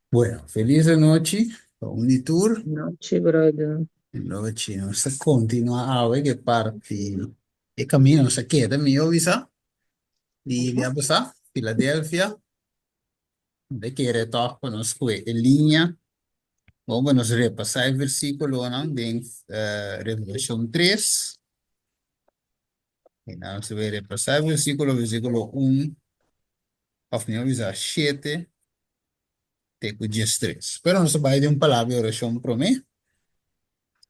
Bueno, felis anochi pa un di tur. Nochi, brother. Nochi, nos ta kontinuá awe ku e parti e kaminda nos a keda, mihó bisa, di dia pasá, Filadelfia. Mi ta kere tòg pa nos kue e liña, bon pa nos repasá e versíkulonan den Revelashon 3. I nan nos ta bai repasá e versíkulo, versíkulo 1, òf mihó bisa 7 te ku 13. Pero nos ta bai den un palabra di orashon promé.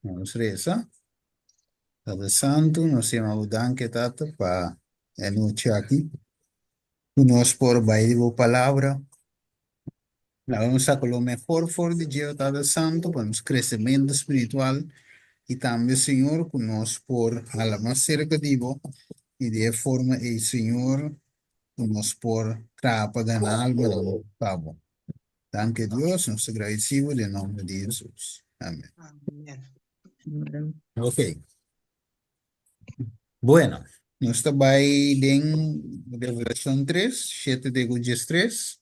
Nos resa. Tata Santu, nos yama bo danki, Tata, pa e anochi aki ku nos por bai di bo palabra. Laga nos saka lo mehor for di dje, Tata Santu, pa nos kresementu spiritual i tambe, Señor, ku nos por hala mas serka di bo i di e forma ei, Señor, ku nos por traha pa gana almanan pa bo. Danki Dios, nos ta gradisí bo den nomber di Hesus. Amen. Amen. Amen. Ok. Bueno, nos ta bai den Revelashon 3, 7 te ku 13.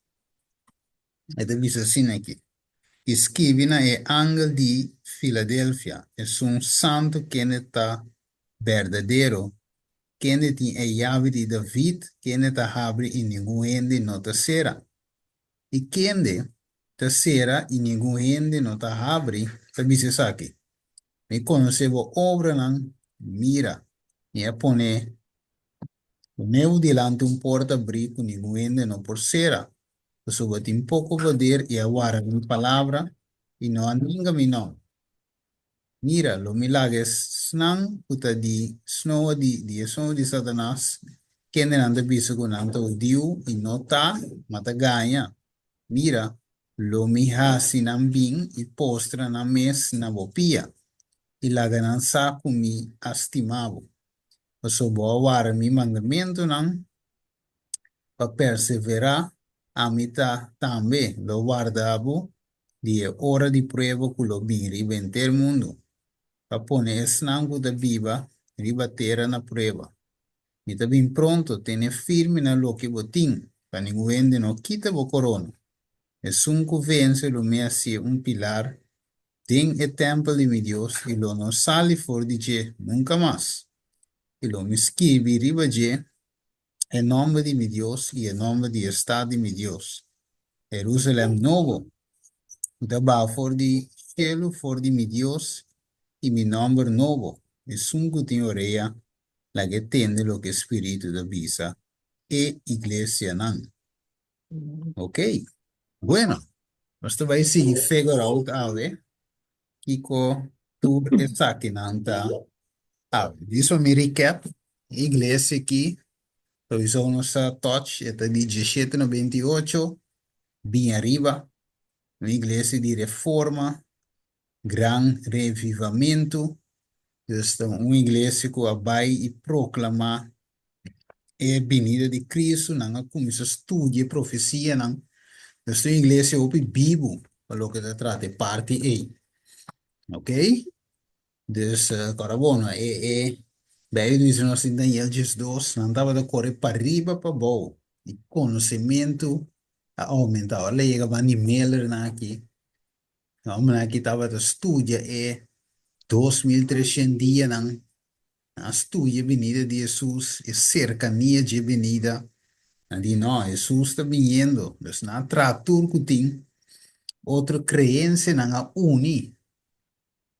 E ta bisa asina aki, I skibi na e angel di Filadelfia, esun santu kende ta berdadero, kende tin e yabi di David, kende ta habri i ningun hende no ta sera, i kende ta sera i ningun hende no ta habri, ta bisa esaki, Mi konosé bo obranan, mira, mi a pone bo dilanti un porta abrí ku ningun hende no por sera, pasobra bo tin poko poder i a warda mi palabra i no a ninga mi nòmber. Mira, lo mi laga esnan ku ta di snoa di di e snoa di Satanas, kendenan ta bisa ku nan ta hudiu i no ta, ma ta gaña. Mira, lo mi hasi nan bin i postra nan mes na bo pia, i laga nan sa ku mi a stima bo, pasobra bo a warda mi mandamentunan pa perseverá, ami ta tambe lo warda bo di e ora di prueba ku lo bin riba henter mundu, pa pone esnan ku ta biba riba tera na prueba. Mi ta bin pronto, tene firme na loke bo tin, pa ningun hende no kita bo korona. Esun ku vense lo mi hasié un pilar den e tèmpel di mi Dios i lo no sali for di dje nunka mas. I lo mi skibi riba dje e nòmber di mi Dios i e nòmber di e stat di mi Dios, Herúsalèm nobo, ku ta baha for di shelu for di mi Dios, i mi nòmber nobo. Esun ku tin orea, laga e tende loke e spiritu ta bisa e iglesianan. Ok, bueno, nos ta bai sigui figure out awe kiko tur esakinan ta awe. Diso mi recap, e iglesia aki sowieso nos a touch, e ta di 1798 bin ariba, un iglesia di reforma, gran revivamentu, dus ta un iglesia ku a bai i proklama e binida di Cristo, nan a kuminsá studia e profesianan. Dus ta un iglesia hopi bibu pa loke ta trata e parti ei. Ok? Dus kòrda bon, no, e e Beibel ta bisa nos den Daniel 12, nan tabata kore pariba pa bou, i konosementu a oumentá. Ora el a yega banda di Millernan aki, E hombernan aki tabata studia e 2300 dianan, nan a studia e binida di Hesus, e serkania dje binida. Nan di, No, Hesus ta biniendo. Dus nan a traha tur ku tin otro kreensianan a uni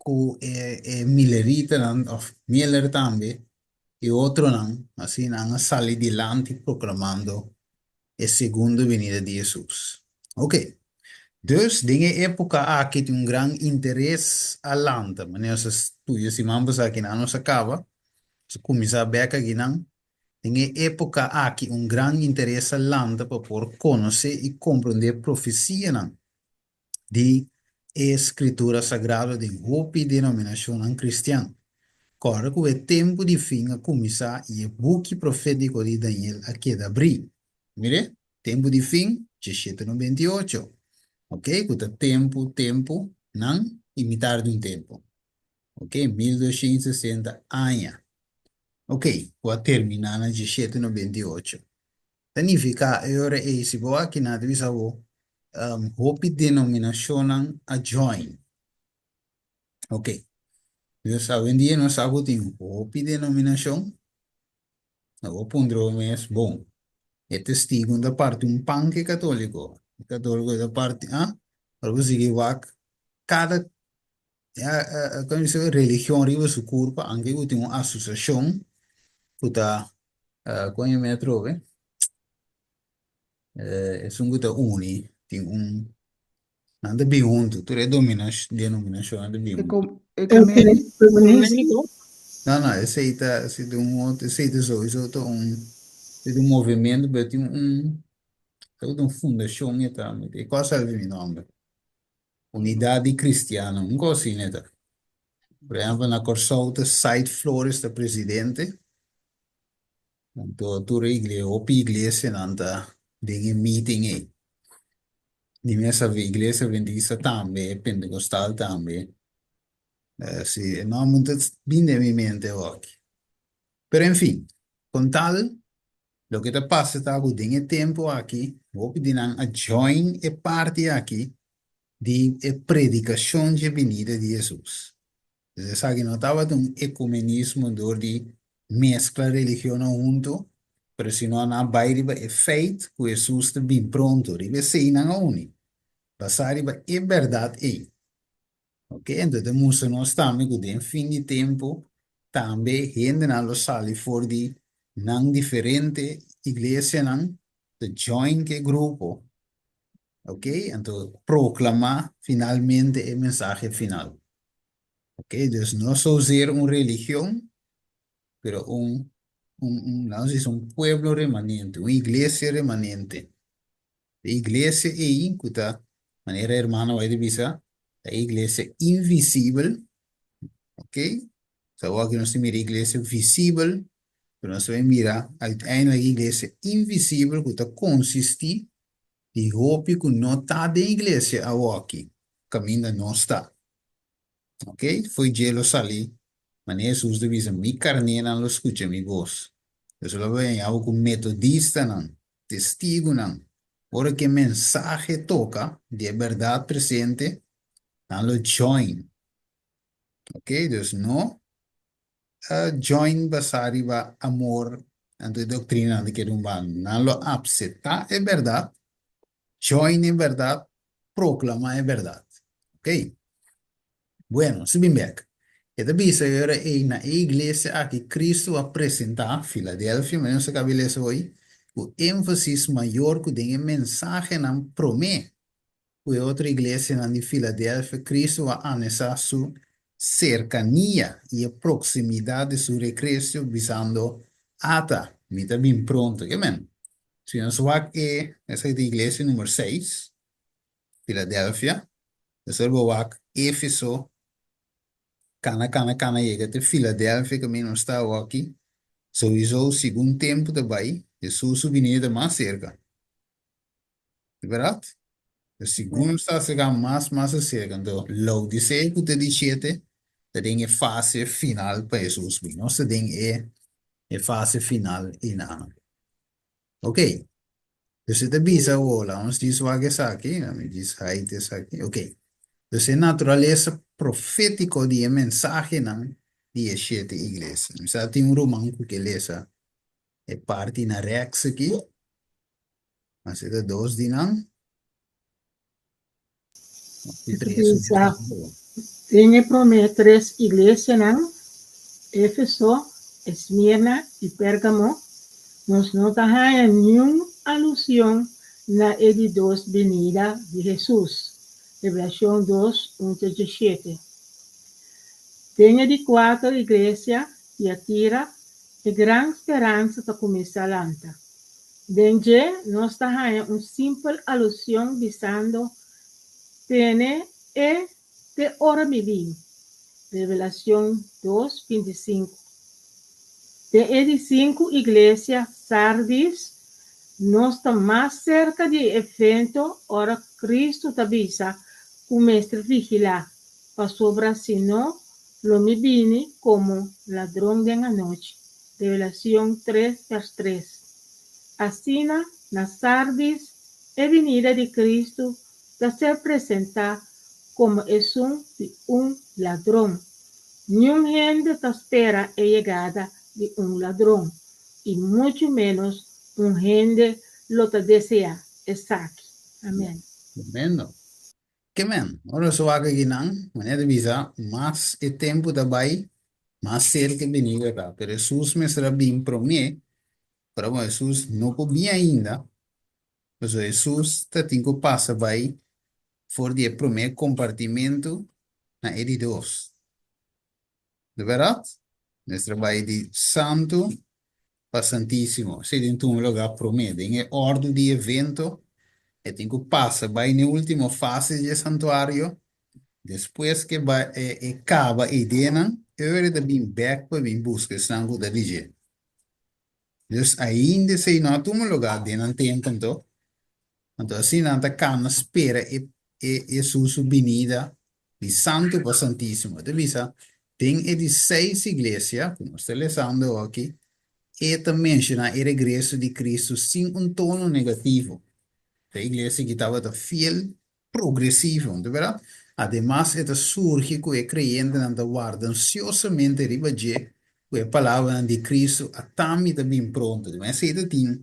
ku e e mileritanan òf Miller tambe i otronan, asina nan a sali dilanti proklamando e segundo binida di Hesus. Ok. Dus, den e époka aki tin un gran interes a lanta. Manera nos a studia siman pasá kinan nos a kaba, nos a kuminsá bèk akinan. Den e époka aki un gran interes a lanta pa por konosé i komprondé profesianan di e Skritura Sagrado den hopi denominashonnan kristian. Kòrda ku e tempu di fin a kuminsá i e buki profétiko di Daniel a keda abrí. Mir'é, tempu di fin, 1798, ok, ku ta tempu, tempu, nan, i mitar di un tempu, ok, 1260 aña, ok, ku a terminá na 1798. Ta nifiká e ora ei si bo aki nan ta bisa bo. Hopi denominashonnan a join. Ok. Dus awendia nos sa ku tin hopi denominashon. Bo puntra bo mes, bon, e testigu ta parti un pan ku e katoliko? E katoliko ta parti, ah? Ora bo sigui wak kada komo bisa religion riba su kurpa, anke ku tin un asosiashon ku ta, komo mi atrobe? Esun ku ta uni, tin un, nan ta bin huntu, tur e denominashonnan ta bin huntu. Ekuméniko? No, no, esei ta, esei ta un otro, esei ta souiso ta un, esei ta un movimiento, pero tin un, creo ku ta un fundashon e ta, e kos a mi nomber, Unidat di Kristiano, un kos asina e ta. Por ehèmpel na Kòrsou ta Said Flores ta presidente. Anto tur e igle hopi iglesianan ta den e meeting ei. Di mes a iglesia adventista tambe, pentecostal tambe. Si e nomber no ta bin den mi mente awoki. Pero en fin, con tal loke ta pasa ta ku den e tempu aki hopi di nan a join e parti aki di e predikashon dje binida di Hesus. Pues esaki no tabata un ecumenismo dor di mezcla religionnan hunto, pero sino nan a bai riba e feit cu Hesus ta bin pronto. Riba esei nan a uni, basá riba e berdad ei. Ok, enton ta mustra nos tambe cu den fin di tempo tambe hendenan lo sali for di nan diferente iglesianan ta join cu e grupo, ok, anto proclama finalmente e mensahe final. Ok, dus no zozeer un religion, pero un, un, un, laat ons bisa un pueblo remanente, un iglesia remanente. E iglesia ei, ku ta, manera hermano White bisa, ta e iglesia invisibel, ok? So awor aki nos ta mira iglesia visibel, pero nos ta bai mira uiteindelijk iglesia invisibel ku ta konsistí di hopi ku no ta den iglesia awoki, kaminda nos ta. Ok, fo'i dje lo sali, manera Hesus ta bisa, Mi karnénan lo skucha mi bos. Hesus lo bai haña bo ku metodistanan, testigunan, ora ku e mensahe toka di e bèrdat presente, nan lo join. Ok, dus no join basá riba amor, anto e doktrinanan ta keda un banda. Nan lo apseptá e bèrdat, join e bèrdat, proklamá e bèrdat. Ok. Bueno, si bin bèk. E ta bisa e ora ei na e iglesia aki Kristu a presentá, Filadelfia, manera nos a kaba di lesa hoy, ku énfasis mayor ku den e mensahenan promé ku e otro iglesianan di Filadelfia, Kristu a anesá su serkania i e proksimidat di su regresio, bisando, Ata, mi ta bin pronto. Ke men? Si nos wak e, esaki ta iglesia number seis, Filadelfia, despues bo wak Efeso, kana, kana, kana yega te Filadelfia kaminda nos ta awoki, souiso segun tempu ta bai, Hesus su binida ta mas serka. Di bèrdat? Pero segun nos ta aserká mas mas aserka, anto Laodisea ku ta di shete ta den e fase final pa Hesus bin. Nos ta den e e fase final einan. Ok. Dus e ta bisa awor, laga nos djis wak esaki, laga mi djis hide esaki. Ok. Dus e naturalesa profétiko di e mensahenan di e shete iglesia. Mi sa tin un ruman ku ke lesa e parti na rèks aki. Mas e ta dos di nan. Di tres. Bisa, Den e promé tres iglesianan, Efeso, Esmirna i Pérgamo, nos no ta haña niun alusion na e di dos binida di Hesus, Revelashon dos, un te djeshete. Den e di kuater iglesia, Tiatira, e gran speransa ta kuminsá lanta. Den dje nos ta haña un simpel alusion bisando, Tene e te ora mi bin. Revelacion dos, 25. Den e di sinku iglesia, Sardis, nos ta mas serka di e evento ora Cristo ta bisa ku mester vigilá, pasobra si no, lo mi bini komo ladron den anochi. Revelacion tres vers tres. Asina, na Sardis, e binida di Cristo. ta ser presentá komo esun di un ladron. Niun hende ta spera e yegada di un ladron, i muchu ménos un hende lo ta deseá esaki. Amèn. Tremendo. Ke men, ora nos wak akinan, manera ta bisa, mas e tempu ta bai, mas serka e binida ta. Pero Hesus mester a bin promé, pero bon, Hesus no por bin ainda, pasobra Hesus ta tin ku pasa bai for di e promé kompartimentu na e di dos. De bèrdat? Mester bai di Santu pa Santísimo. Esei den tuma lugá promé. Den e òrdu di evento, e tin ku pasa bai n'e último fase dje santuario. Despues ku e bai e kaba e ideanan, e ora e ta bin bèk pa bin buska esnan ku ta di dje. Dus ainda esei no a tuma lugá den nan tempu anto. Anto asina nan ta kana spera e e Hesus su binida di Santu pa Santísimo. E ta bisa den e di seis iglesia ku nos ta lesando aki, e ta menshoná e regreso di Kristu sin un tono negativo. Ta e iglesia ki tabata fiel progresivo, no ta berdad? Ademas e ta surgi ku e kreyentenan ta warda ansiosamente riba dje ku e palabranan di Kristu, Atami ta bin pronto. Di manera esei ta tin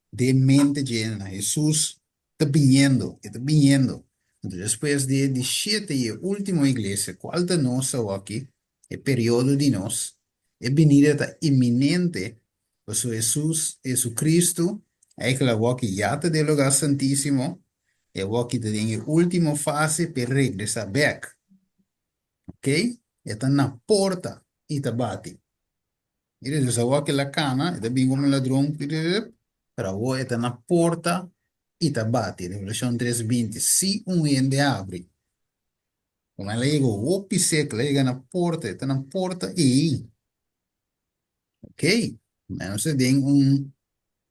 den mente dje na Hesus ta biniendo, e ta biniendo. Anto despues di e di shete i e ultimo iglesia, kual ta nos awoki, e periodo di nos, e binida ta inminente, pasobra Hesus, Jesucristo, eikel awoki ya ta den lugar santísimo, e awoki ta den e ultimo fase p'e regresa bek. Ok? E ta na porta i ta bati. Mira, dus awoki el a kana, e ta bin komo un ladron, pero awor e ta na porta i ta bati. Revelashon tres 20, Si un hende habri. Como el a yega hopi sek, el a yega na porta, e ta na porta ei. Ok, nos ta den un,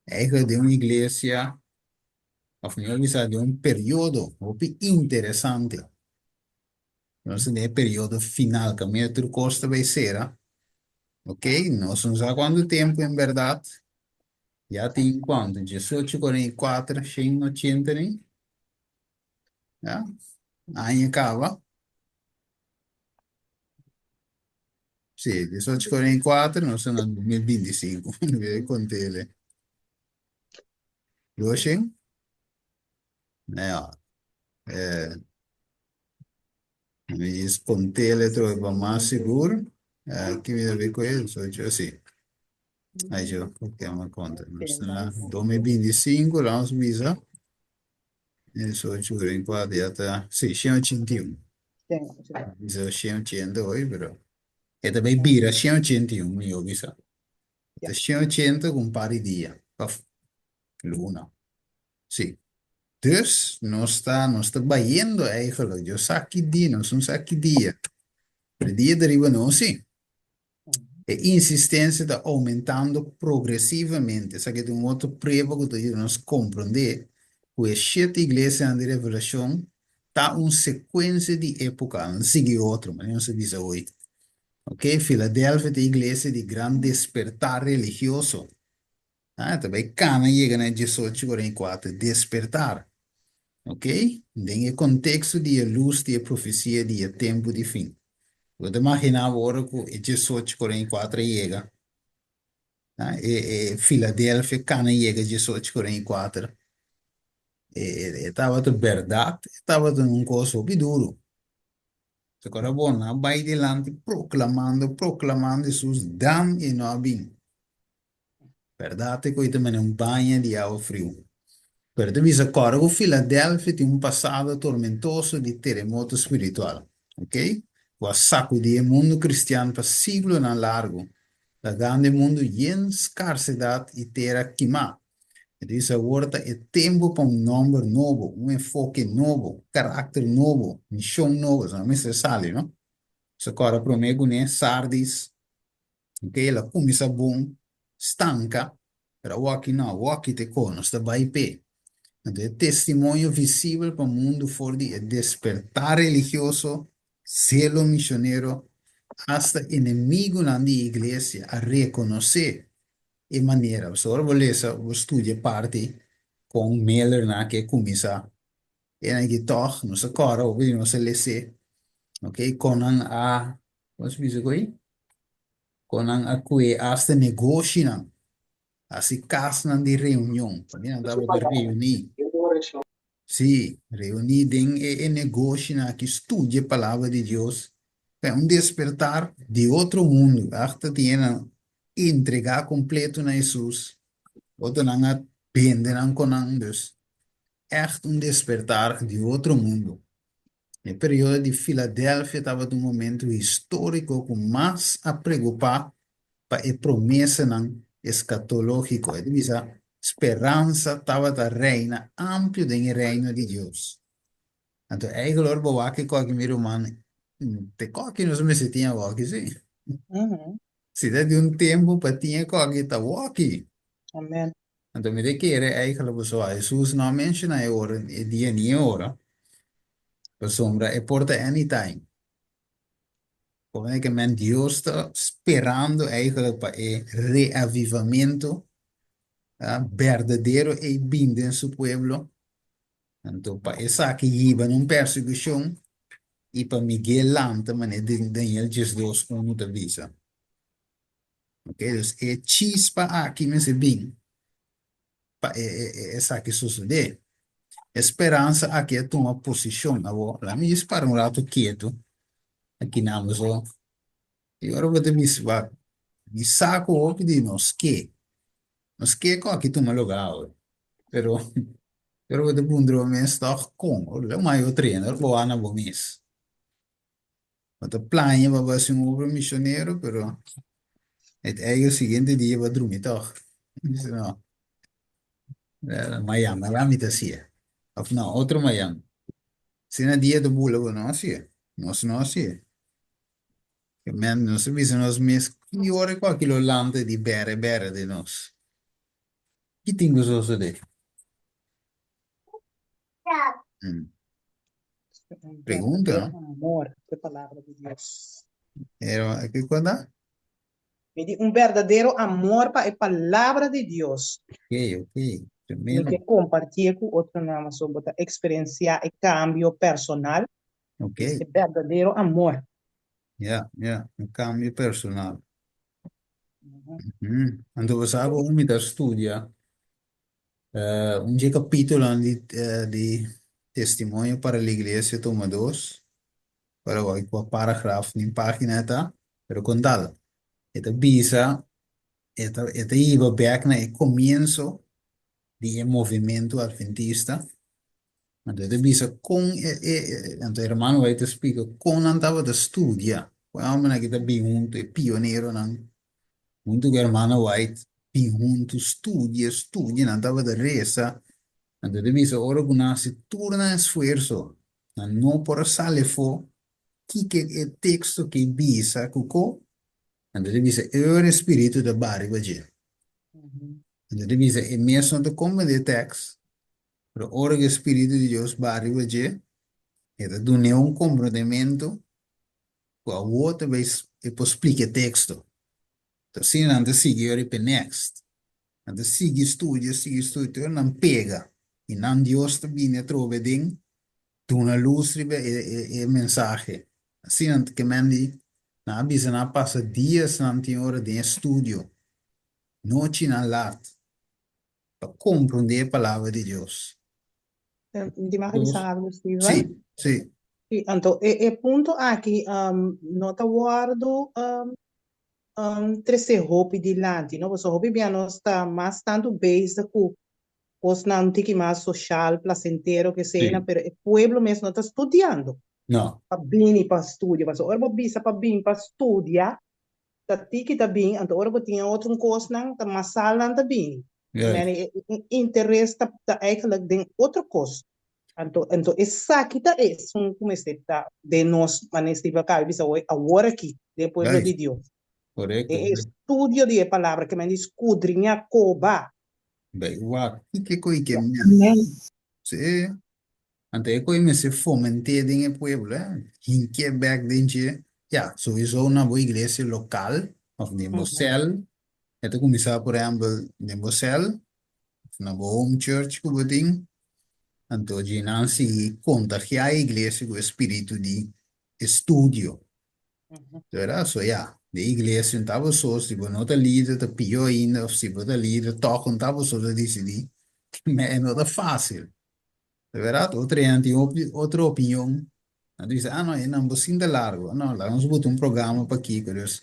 eigenlijk den un iglesia, of mihor bisa den un periodo hopi interesante. Nos ta den e periodo final, kaminda tur kos ta bai sera. Ok, nos no sa kuantu tempu en bèrdat. Ya tin kuantu, diesocho 44, 180 ni? Ya, aña kaba. Sí, 1844, nos ta na 2025. Mi a kontele. Doshen? Ja. Eh, mi is kontele trobe pa mas sigur. Eh, ki mi debe koe, 18, sí. Ai jo, ok, ma konta. Nos ta na 2025, laat ons bisa. 1844 ya ta, sí, 181. Bisa 180 hoy, pero e ta bay bira 181, mi yo bisa. Ta 180 ku un par di dia, of luna. Sí. Dus nos ta, nos ta bayendo eigenlijk. Dios sa ki dia, nos no sa ki dia. Pero dia ta riba nos, sí. E insistencia ta aumentando progresivamente. Esaki ta un otro prueba cu ta yuda nos comprende cu e shete iglesianan di Revelacion ta un secuencia di epoca, nan ta sigui otro, manera nos a bisa hoy. Ok, Filadelfia ta e iglesia di gran despertar religioso. Ah, ta bai cana yega na e 1844, despertar. Ok? Den e contexto di e luz di e profecia di e tempo di fin. Bo ta imagina bo ora cu e 1844 a yega, ah, e, e Filadelfia cana yega 1844. E, e, e tabata berdad, e tabata un cos hopi duro. Ta kora bo, nan a bai dilanti proclamando, proclamando Jesus, dan e no a bin. Bèrdat e ku ei ta mene un baña di awa friu. Pero ta bisa kòrda ku Filadelfia tin un pasado tormentoso di teremoto spiritual, ok, ku a sakudí e mundu kristian pa siglonan largu, lagando e mundu yen skarsedat i tera kimá. E ta bisa awor ta e tempu pa un nòmber nobo, un enfoke nobo, karakter nobo, mishon nobo. Esnan mester sali, no? Sa kòrda promé kuné Sardis, Ok, el a kuminsá bon stanka, pero awoki no, awoki ta e ko, nos ta bai p'e. Anto e testimonio visibel pa mundu for di e despertar religioso, zelo misionero, asta enemigunan di e iglesia a rekonosé e manera. Pasobra ora bo lesa, bo studia parti kon Miller nan ke kuminsá. E nan aki tòg nos a kòrda hopi di nos a les'é. Ok, kon nan a, kon se bisa koe? Kon nan a kue asta negoshinan, hasi kasnan di reunion, pasobra nan tabata reuní. Sí, reuní den e e negoshinan aki studia e Palabra di Dios. Ta un despertar di otro mundu. Asta tin e nan entregá kompleto na Hesus, otronan a bende nan kon nan. Dus, ègt un despertar di otro mundu. E periodo di Filadelfia tabata un momento históriko ku mas a preokupá pa e promesanan eskatológiko. E ta bisa, Speransa tabata reina amplio den e Reino di Dios. Anto eigel ora bo wak e koki, mi ruman, te koki nos mester tin awoki, si. Si ta di un tempu pa tin e koki, ta woki. Amen. Anto mi ta kere eigenlijk pasobra Hesus no a menshona e ora, e dia ni e ora, pasobra e por ta anytime. Como e ke men Dios ta sperando eigenlijk pa e reavivamento berdadero ei bin den su pueblo. Anto pa esaki hiba na un persekushon i pa Miguel lanta manera Daniel 12 unu ta bisa. Ok, dus e chispa aki mester bin pa e, e, e esaki sosodé. E speransa aki a tuma posishon. Awor, laat mi djis para un rato ketu aki na so. I ora bo ta bisa, wak, mi sa ku hopi di nos ke. Nos ke ku aki tuma lugá awe. Pero, pero bo ta puntra bo mes tòg kon. Ora lo mayo trena, ora bo wak na bo mes. Bo ta plania pa bai hasi un obra misionero, pero het eigen siguiente dia bo a drumi tòg. Dice no, mayan, mayan mi ta hasié. Of no, otro mayan. Asina dia ta bula bo no hasié. Nos no hasié. Men, nos a bisa nos mes ki ora ku aki lo lanta di bere bere den nos. Ki tin ku sosodé? Un Pregunta, verdadero no? amor pa e palabra di Dios. Pero, ki konta? Mi di un berdadero amor pa e palabra di Dios. Ok, ok. Mi Tremendo. ke kompartié ku otronan pasobra bo ta eksperensiá e kambio personal. Ok. E berdadero amor. Ya, ya. Un kambio personal. Anto bo sa ku mi ta studia Un dje kapítulonan di di Testimonio para la Iglesia tuma dos, pero wak kua paragraf nin página e ta, pero kon tal, e ta bisa, e ta e ta hiba bèk na e komienso di e movimentu adventista, anto e ta bisa kon e e anto e hermano White ta splika kon nan tabata studia, kon e hòmbernan aki ta bin huntu, e pioneronan Huntu ku hermano White bin huntu studia, studia, nan tabata resa. Anto ta bisa ora ku nan hasi tur nan esfuerso, nan no por a sali afó kiko e teksto ke bisa ku ko. Anto ta bisa e ora e spiritu ta baha riba dje. Anto ta bisa e mes no ta komprendé e tèks, pero ora ku e spiritu di Dios baha riba dje, e ta dun'é un komprendementu ku awor ta bay e por splika e teksto. Ta asina nan ta sigui ora pa e next. Nan ta sigui studia, sigui studia te ora nan pega i nan Dios ta bini atrobe den duna lus riba e e e mensahe. Asina nan ta kemen di nan a bisa nan a pasa diasnan tin ora den e studio, nochinan lat pa komprondé e palabra di Dios. Di mag bisa algo, Steven? Sí, sí. Sí, anto e, e punto aki um, no ta wordo um, um, trese hopi dilanti, no? Pasobra hopi bia nos ta mas tantu bezig ku kosnan un tiki mas social, placentero, ke sena, Sí. pero e pueblo mes no ta studiando No. pa bini pa studia. Pasobra ora bo bisa pa bin pa studia, ta tiki ta bin, anto ora bo tin e otro kosnan, ta masal nan ta bini. Juist. Men e, e interes ta, ta eigenlijk den otro kos. Anto, anto esaki ta esun ku mester ta den nos, manera Steve a kaba di bisa hoy, awor aki, den e pueblo di Juist. Dios. Korekto, E korekto. estudio di e palabra, ke men di skudriñá, koba. Bai wak, kiko ku i ke Ja. men. Amen. Sí. Anto e koe mester foment'é den e pueblo, eh, hink'é bèk den dje. Ya, souiso na bo iglesia lokal òf den bo sèl. E ta kuminsá, por ehèmpel, den bo sèl òf na bo home church ku bo tin. Anto dje nan sigui kontagiá e iglesia ku e spiritu di estudio. Verdad? So ya, de iglesia no ta boso, si bo no ta lider ta pió ainda, of si bo ta lider tòg no ta boso ta disidí. E no ta fásil. Verdad? Otro hende tin otro opinion. Nan ta bisa, ah no, e nan bo sinta largo. No, laga nos buta un programa pa kiko. Dus,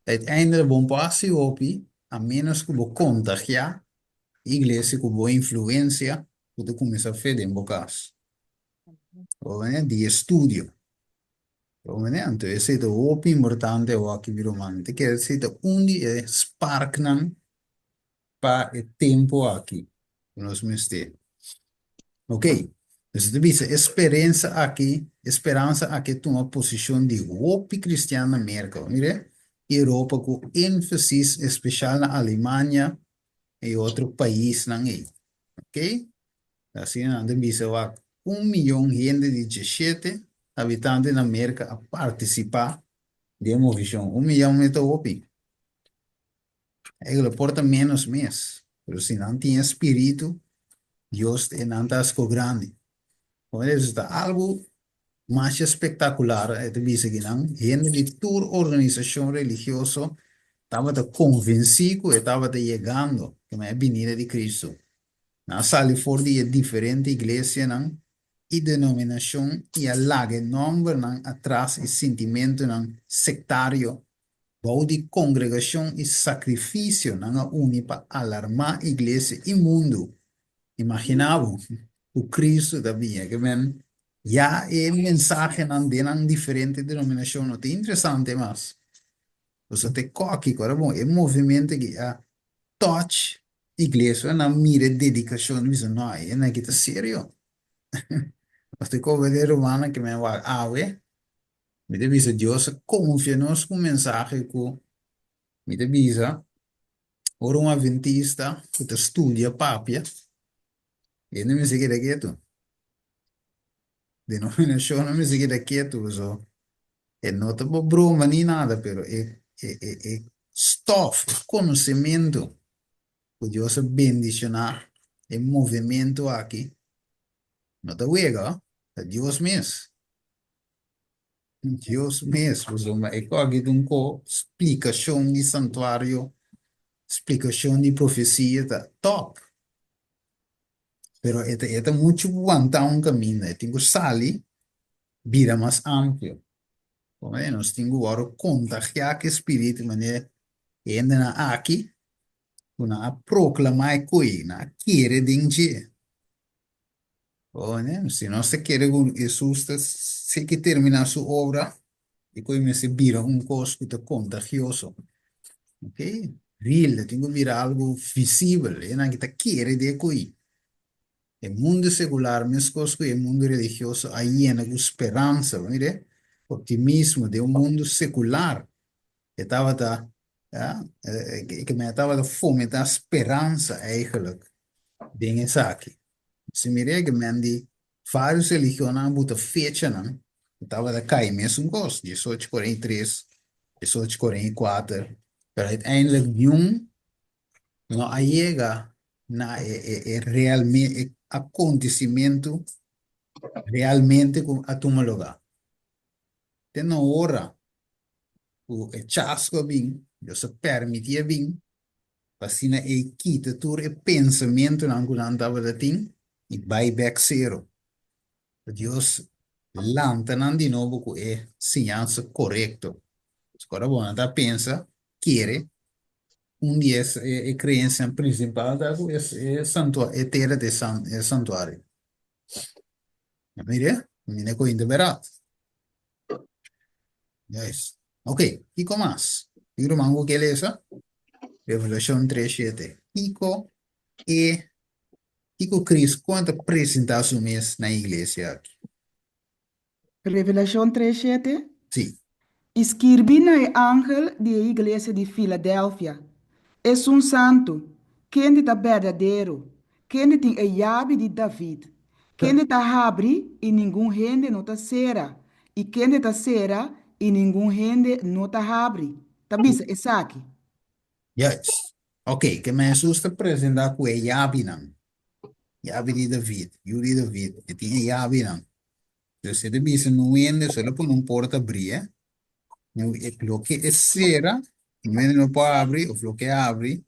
uiteindelijk bo no por hasi hopi a menos ku bo kontagiá e iglesia ku bo influensia ku ta kuminsá fe den bo kas. Di estudio. Anto esei ta hopi importante awor aki mi ruman. Ta kere esei ta un di e sparknan pa e tempu aki ku nos mester. Ok, nos ta bisa e sperensa aki, e speransa aki a tuma posishon di hopi kristian na Merka, mire, i Europa ku énfasis espeshal na Alemania i otro paisnan ei. Ok, asina nan ta bisa wak un miyon hende di djeshete habitante na Merka a partisipá den e movishon. Un miyon e ta hopi. Eigenlijk por ta ménos mes, pero si nan tin e spiritu, Dios e nan ta hasko grandi. Como eso ta algu masha spektakular, e ta bisa ki nan hende di tur organisashon religioso tabata konvensí ku e tabata yegando, ku e binida di Kristu. Nan a sali for di e diferente iglesianan i denominashon i a laga e nòmbernan atras i sintimentunan sektario. Bou di kongregashon i sakrifisio nan a uni pa alarmá iglesia i mundu. Imaginá bo ku Kristu ta biña. Ke men, ya e mensahenan den nan diferente denominashon no ta interesante mas. Pasobra ta e kòki, ku ora bon, e movementu aki a touch iglesia, nan mira e dedikashon, nan bisa, no, e hende aki ta serio. Nos ta koba den rumannan ke men wak awe, mi ta bisa Dios a konfia nos ku un mensahe ku mi ta bisa ora un adventista ku ta studia papia, e no mester keda ketu. Denominashon no mester keda ketu pasobra e no ta pa broma ni nada, pero e e e e stof, e konosementu ku Dios a bendishoná e movementu aki no ta wega, ta Dios mes. Dios mes, pasobra e koki ta un ko splikashon di santuario, splikashon di profesia ta top. Pero e ta e ta muchu wantá un kaminda, e tin ku sali bira mas amplio. Komprende? Nos tin ku wòrdu kontagiá ku e spiritu manera e hendenan aki ku nan a proklamá e koe, nan a kere den dje. Komprende? Si nos ta kere ku Hesus ta seki terminá su obra, e koe mester bira un kos ku ta kontagioso. Ok? Real, e tin ku bira algu visibel, e hendenan ki ta kere den e koe. E mundu sekular meskos ku e mundu religioso a yena ku speransa, bo mira, optimismo den un mundu sekular e tabata ya, e men tabata fomentá speransa eigenlijk den esaki. Si mira ke men di vários religionnan a buta fechanan ku tabata kai mesun kos, diesocho 43, diesocho 44, pero uiteindelijk niun no a yega na e e e realme e acontecimento realmente cu a tuma lugar. Te na ora cu e chasco a bin, Dios a permiti a bin, pa asina e kita tur e pensamentonan cu nan tabata tin y bay bek cero. Pa Dios lanta nan di nobo cu e siñansa corecto. Ora bo nan ta pensa, kere, un di e e creencianan principal ta cu e santua e tera ta e santuario. Mira, mi no ta berat. Juist. Ok, kiko mas? Tin ruman ku ke lesa? Revelacion 3:7. Kiko e Kiko Cristo kon ta presentá su mes na e iglesia aki? Revelashon 3:7. Sí. I skirbi na e angel di e iglesia di Filadelfia, Esun santu, kende ta berdadero, kende tin e yabi di David, kende ta habri i ningun hende no ta sera, i kende ta sera i ningun hende no ta habri, ta bisa esaki. Juist. Ok, ke men Hesus ta presentá ku e yabinan. Yabi di David, yu di David. E tin e yabinan. Dus e ta bisa no hende solo pone un porta abrí, eh. Loke e sera, no hende no por abri, of loke e abri,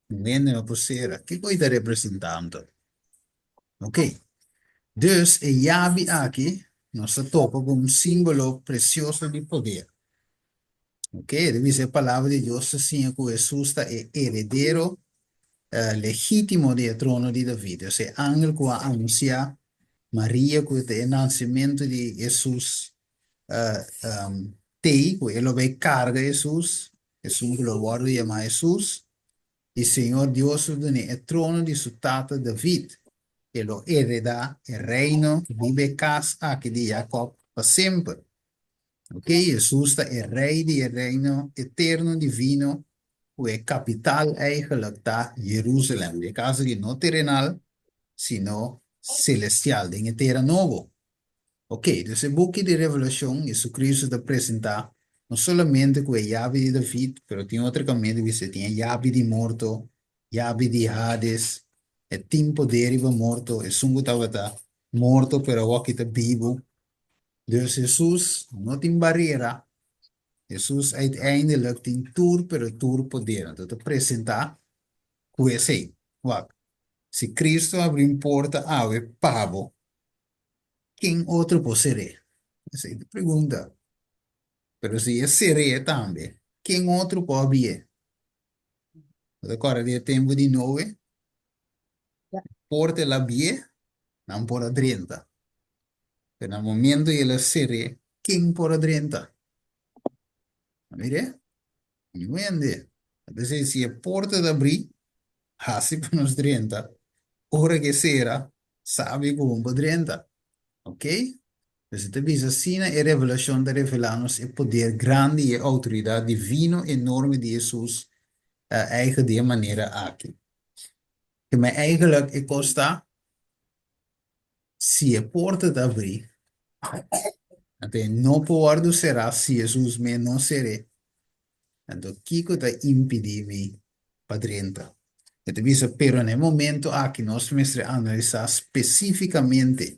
no hende no por sera. Kiko e ta representá anto? Ok. Dus e yabi aki nos ta topa ku un símbolo presioso di poder. Ok, e ta bisa e palabra di Dios ta siña ku Hesus ta e heredero legítimo di e trono di David. Dus e angel ku a anunsiá Maria ku ta e nansementu di Hesus t'ei, ku e lo bai karga Hesus, esun ku lo wòrdu yamá Hesus, i Señor Dios lo dun'é e trono di su tata David, e lo heredá e reino riba e kas aki di Jakòb pa semper. Ok, Hesus ta e Rei di e Reino eterno divino ku e kapital eigenlijk ta Jerusalem, di e kas aki no terenal sino selestial, den e tera nobo. Ok, dus e buki di Revelashon Jesucristo ta presentá no solamente ku e yabi di David, pero tin otro kaminda di bisa e tin e yabi di morto, yabi di Hades, e tin poder riba morto, esun ku tabata morto pero awoki ta bibu. Dus Hesus no tin barera, Hesus uiteindelijk tin tur pero tur poder. Anto ta presentá ku esei. Wak, si Cristo abri un porta awe pa bo, ken otro por ser'é? Esei ta pregunta. Pero si e ser'é tambe, ken otro por abrié? Bo ta kòrda di e tempu di Noe? Porta el a abrié, nan por a drenta. Pero na momento el a ser'é, ken por a drenta? A mir'é? Niun hende. P'esei si e porta ta abrí, hasi pa nos drenta. Ora ku e sera, sabi ku bo por drenta. Ok? Pues e ta bisa asina e revelashon ta revelá nos e poder grandi i e outoridat divino enorme di Hesus eigen di e manera aki. Ke men eigenlijk e kos ta, si e porta ta abrí, anto e no por wòrdu será si Hesus mes no ser'é. Anto kiko ta impidí mi pa drenta? E ta bisa, pero na e momento aki nos mester analisá spesífikamente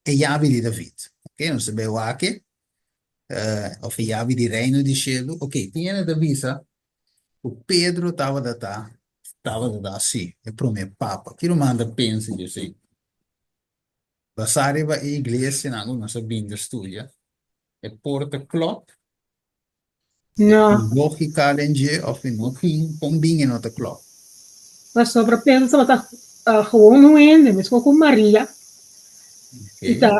e yabi di David. Ok, nos ta bai wak e, of e yabi di Reino di Shelu. Ok, tin hende ta bisa ku Pedro tabata ta, tabata ta si, e promé papa. Ki ruman ta pensa di esei? Basá riba e iglesianan ku nos a bin ta studia, e por ta klòp? No. Tin lógika den dje òf e no tin? Kon bin e no ta klòp? Pasobra Pedro tabata gewoon un hende, meskos ku Maria. I ta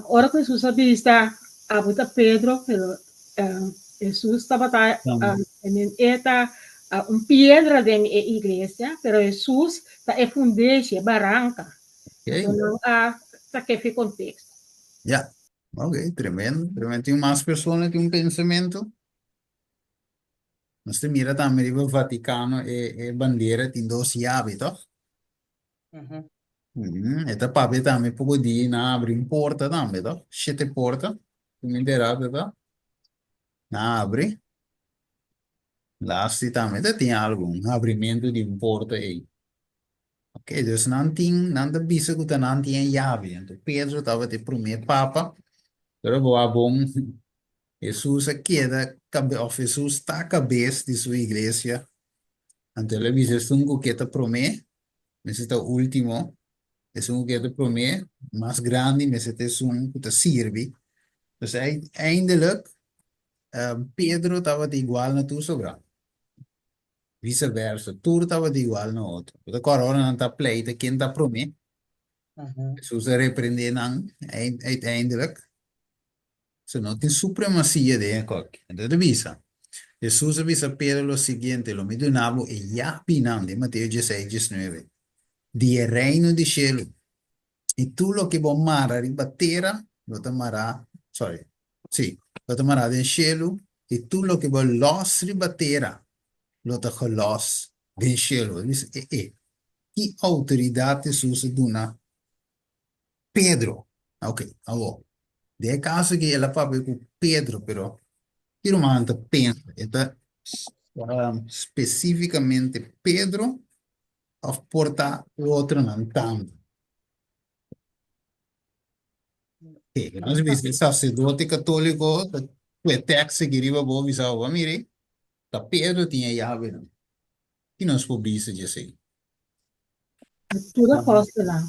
ora ku Hesus a bisa, Abo ta Pedro, pero Hesus tabata, e ta un piedra den e iglesia, pero Hesus ta e fundeshi, e baranka. Anto nan a sak'é fi konteksto. Ya. Ok, tremendo, tremendo. Tin mas persona tin un pensamentu? Nos ta mira tambe riba Vaticano e e bandera tin dos yabi, toch? Mm, e ta papia tambe poko di nan abri un porta tambe, toch? Shete porta, si mi entera ta, nan abri. Lasti tambe ta tin algu, un habrimentu di un porta ei. Ok, dus nan tin, nan ta bisa ku ta nan tin e yabi. Anto Pedro tabata e promé papa, pero bo a bon, Hesus a keda kabe, òf Hesus ta kabes di su iglesia. Anto el a bisa esun ku ke ta promé, mester ta último, esun ku ke ta promé, mas grandi mester ta esun ku ta sirbi. Dus uiteindelijk, Pedro tabata igual na tur sobrá. Vice versa, tur tabata igual na otro. Bo ta kòrda ora nan ta pleita ken ta promé? Hesus a reprendé nan uiteindelijk. So no tin supremasia den e kòki. Anto e ta bisa, Hesus a bisa Pedro lo siguiente, Lo mi duna bo e yabinan, den Mateo dieseis, diesnuebe, di e reino di shelu. I tur loke bo mara riba tera lo ta mará, sorry, sí, lo ta mará den shelu, i tur loke bo lòs riba tera lo ta gelòs den shelu. E bisa, E e, ki outoridat Hesus a duna Pedro? Ok, awor, den e kaso aki el a papia ku Pedro, pero ki rumannan ta pensa? E ta spesífikamente Pedro òf por ta otronan tambe? Oké, nos bisa e sacerdote katóliko ta kue tekst aki riba bo bisa bo, mire, ta Pedro tin e yabenan. Ki nos por bisa dje esei? Tur apòstelnan.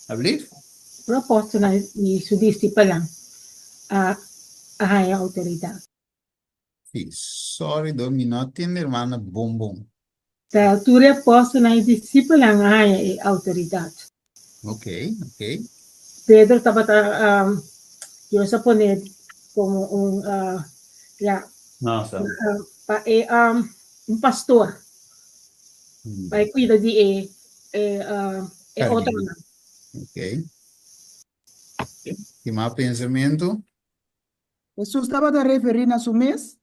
Alblief? Tur apòstelnan i su disipelnan a haña outoridat. Sí, sorry do, mi no a tende hermana bon bon. Ta tur e apòstelnan i disipelnan a haña e outoridat. Ok, ok. Pedro tabata, Dios a pone komo un, ya, Nossa. pa e, un pastor, pa e kuida di e, e, e otronan. Ok. Tin mas pensamentu? Hesus tabata referí na su mes?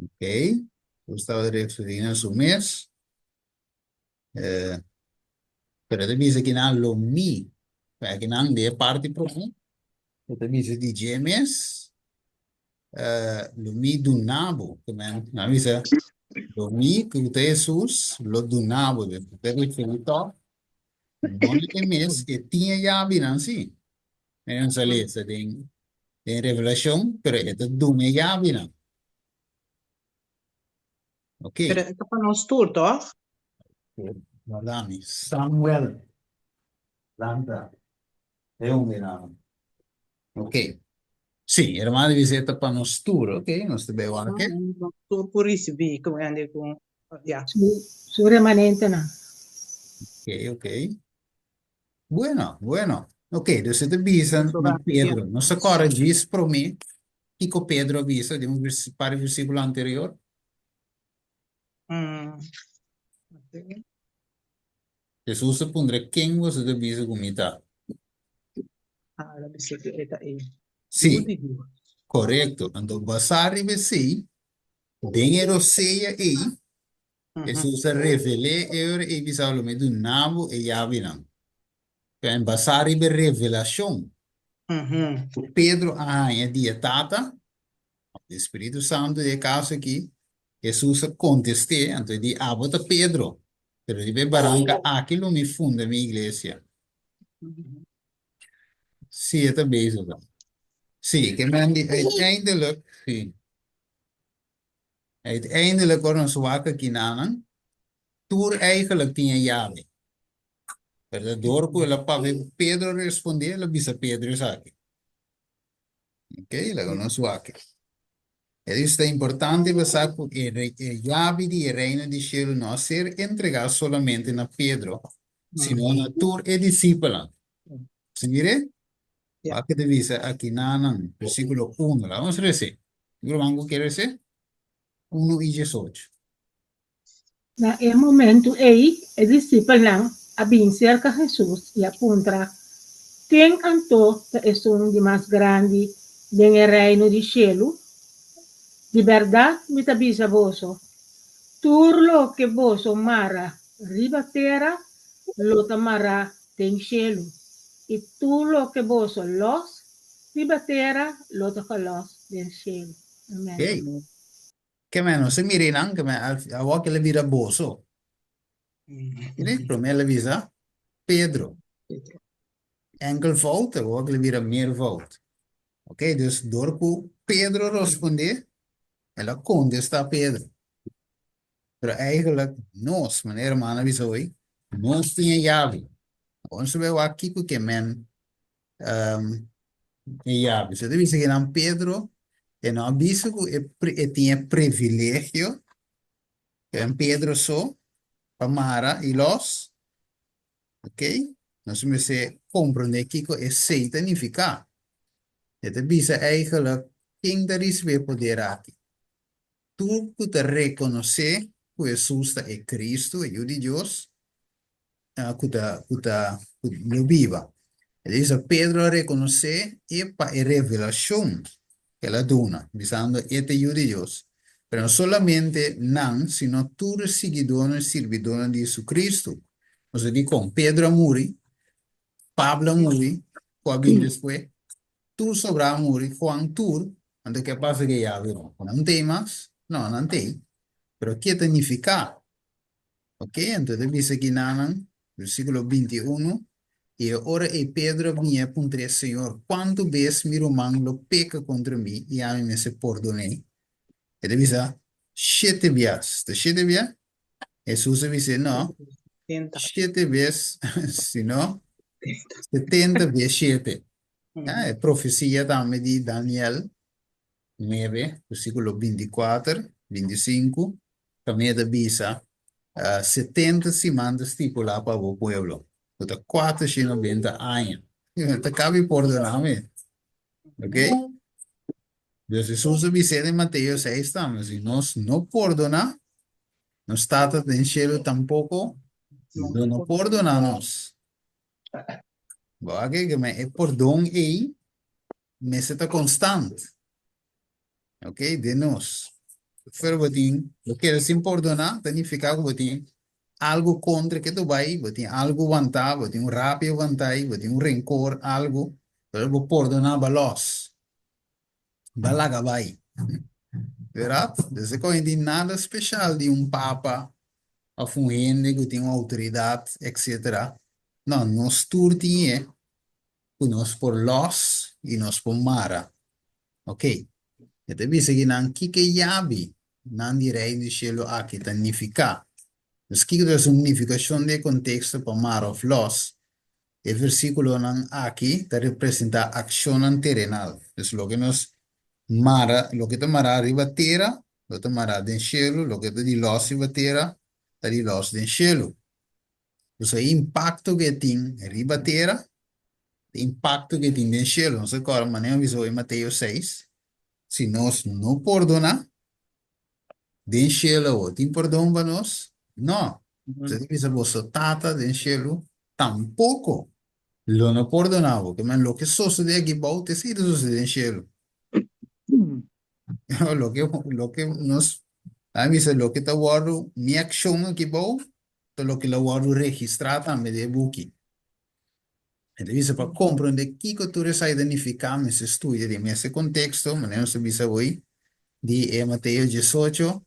Ok. Hesus tabata referí na su mes. Eh, pero e ta bisa kinan lo mi. Pero akinan di e parti promé, e ta bisa di dje mes, eh, lo mi duna bo. Ke men, nan bisa, lo mi, ku ta Hesus, lo duna bo. Dus e ta referí tòg, no na e mes, e tin e yabinan sí. Men nos a lesa den, den Revelashon, pero e ta duna e yabinan. Ok. Pero e ta pa nos tur, toch? Guarda mi. Samuel. Lanta. E un mirando. Ok. Sí, hermano dice e ta pa nos tur. Ok, nos ta bay wak. Nos tur por ricibi, como hende cu, ya. Su, su remanentenan. Ok, ok. Bueno, bueno. Ok, dus e ta bisa na Pedro. Nos ta kòrda djis promé kiko Pedro a bisa den un par di versíkulo anterior. Hesus a puntra, Ken boso ta bisa ku mi ta? Sí, korekto. Anto basá riba esei, den e rosea ei, Hesus a revel'é e ora ei bisa, Lo mi duna bo e yabinan. En basá riba e revelashon ku Pedro a haña di e Tata, òf di e Spiritu Santu den e kaso akí, Hesus a kontest'é, anto e di, Abo ta Pedro, pero riba e baranka aki lo mi funda mi iglesia. Sí, e ta bezig ta. Sí, ke men di uiteindelijk, sí. Uiteindelijk ora nos wak akinanan, tur eigenlijk tin e yabi. Pero ta dor ku el a papia ku Pedro a respondé, el a bisa Pedro esaki. Ok, laga nos wak. E dice, ta importante pa sa ku e, e yabi di e reino di shelu no a ser entregá solamente na Pedro, sino na tur e disipelnan. Si mire? Ja. Wak ta bisa akinanan, versíkulo uno. Laga nos resé. Ruman ku kier resé? Uno i diesocho. Na e momentu ei, e disipelnan a bin serka Hesus i a puntra, Ken anto ta esun di mas grandi den e Reino di shelu? Di bèrdat mi ta bisa boso, tur loke boso mara riba tera lo ta mará den shelu, i tur loke boso lòs riba tera lo ta gelòs den shelu. Amèn. Ke men no se mira einan, ke men awor ke el a bira boso. Mira, promé el a bisa Pedro. Enkelvoud, awor ke el a bira meervoud. Ok, dus dor ku Pedro respondé, el a kontestá Pedro. Pero eigenlijk nos, manera hermano a bisa hoy, nos tin e yabi. Awor nos ta bai wak kiko ke men E yabi. So ta bisa ki nan Pedro e no a bisa ku e e tin e privilegio en Pedro so pa mara i los. Ok, nos mester komprondé kiko esei ta nifiká. E ta bisa eigenlijk ken ta risibí e poder aki. Tur ku ta rekonosé ku Hesus ta e Kristu, e Yu di Dios, ku ta ku ta ku lo biba. E bisa Pedro a rekonosé e pa e revelashon ku el a duna, bisando e ta e Yu di Dios. Pero no solamente nan, sino tur e siguidónan i sirbidónan di Hesukristu. Nos dikon Pedro a muri, Pablo a muri, ku a bini despues, tur sobrá a muri, Juan tur, anto ke a pasa ku e yabi no? Nan t'ei mas? No, nan t'ei. Pero ke ta nifiká? Ok, anto ta bisa ki nanan, versíkulo 21, I e ora ei Pedro a bini i a puntr'é, Señor, kuantu bes mi ruman lo peka kontra mi i ami mester pordon'é? E ta bisa, Shete bias. Ta shete bia? Hesus a bis'é, No, shete bes, sino setenta bes shete. E profesia tambe di Daniel 9, versíkulo 24, 25, tambe ta bisa, 70 siman ta stipulá pa bo pueblo, ku ta 490 aña. Ta kabi pordoná mi. Ok? Dus Hesus a bis'é den Mateo 6 tambe, si nos no pordoná, nos Tata den shelu tampoko lo no pordoná nos. Bo a ke ke e pordon ei mester ta konstant. Ok, den nos. Pero bo tin, bo keda sin pordoná, ta nifiká ku bo tin algu kontra ke ta bai, bo tin algu wantá, bo tin un rabia wantá ei, bo tin un renkor, algu, pero bo pordoná bo a lòs. Bo a laga bai. Verdat? Dus e kohe tin nada speshal di un papa òf un hende ku tin un outoridat, etsetera. No, nos tur tin e ku nos por lòs i nos por mara. Ok. E ta bisa ki nan kiko e yabi nan di Reino di Shelu aki ta nifiká. Dus kiko ta su nifikashon den e konteksto pa mara òf lòs? E versíkulonan aki ta representá akshonnan terenal. Dus loke nos mara, loke ta mará riba tera, lo ta mará den shelu, loke ta di lòs riba tera, ta di lòs den shelu. Dus e impakto ku e tin riba tera, e impakto ku e tin den shelu. Nos ta kòrda manera mi bisa hoy Mateo 6, si nos no pordoná, den shelu awor tin pordon pa nos? No. Nos ta bisa boso Tata den shelu tampoko lo no pordoná bo. Ke men loke sosodé aki bou ta esei ta sosodé den shelu. Loke loke nos a bisa loke ta wòrdu mi akshon aki bou ta loke lo wòrdu registrá tambe den e buki. E ta bisa pa komprondé kiko tur esaki ta nifiká mester studia den mes e konteksto, manera nos ta bisa awor di e Mateo 18,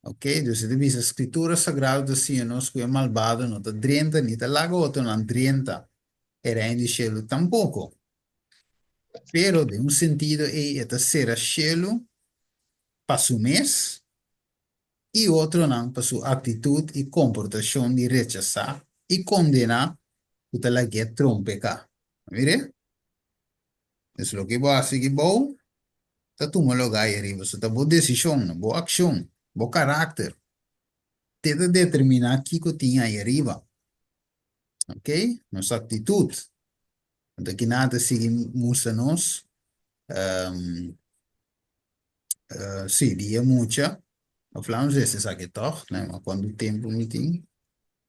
ok, dus e ta bisa Skritura Sagrado ta siña nos ku e malbado no ta drenta ni ta laga otronan drenta e Reino di Shelu tampoko. Pero den un sentido ei e ta sera shelu pa su mes i otronan pa su aktitut i komportashon di rechasá i kondená ku ta lag'é trompeká. Mir'é? Dus loke bo hasi aki bou ta tuma lugá ei ariba. So ta bo desishonnan, bo akshon, bo karakter te ta determiná kiko tin ei ariba. Oke? Nos aktitut. Anto kina ta sigui mustra nos Sí, di e mucha. Of laat ons wist esaki tòg, no ma kuantu tempu mi tin.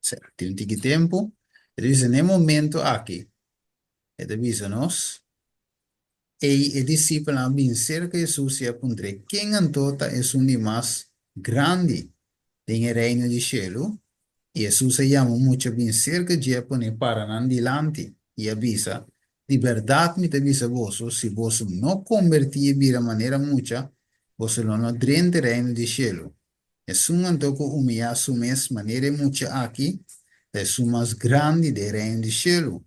Sí, tin un tiki tempu. E ta bisa na e momento aki, e ta bisa nos, ei e disipelnan a bin serka Hesus i a puntr'é, Ken anto ta esun di mas grandi den e reino di shelu? I Hesus a yama un mucha bin serka dje a pon'é para nan dilanti i a bisa, Di bèrdat mi ta bisa boso, si boso no kombertí i bira manera mucha, boso lo no drenta e Reino di shelu. Esun anto ku umiyá su mes manera e mucha aki, ta esun mas grandi den e Reino di shelu.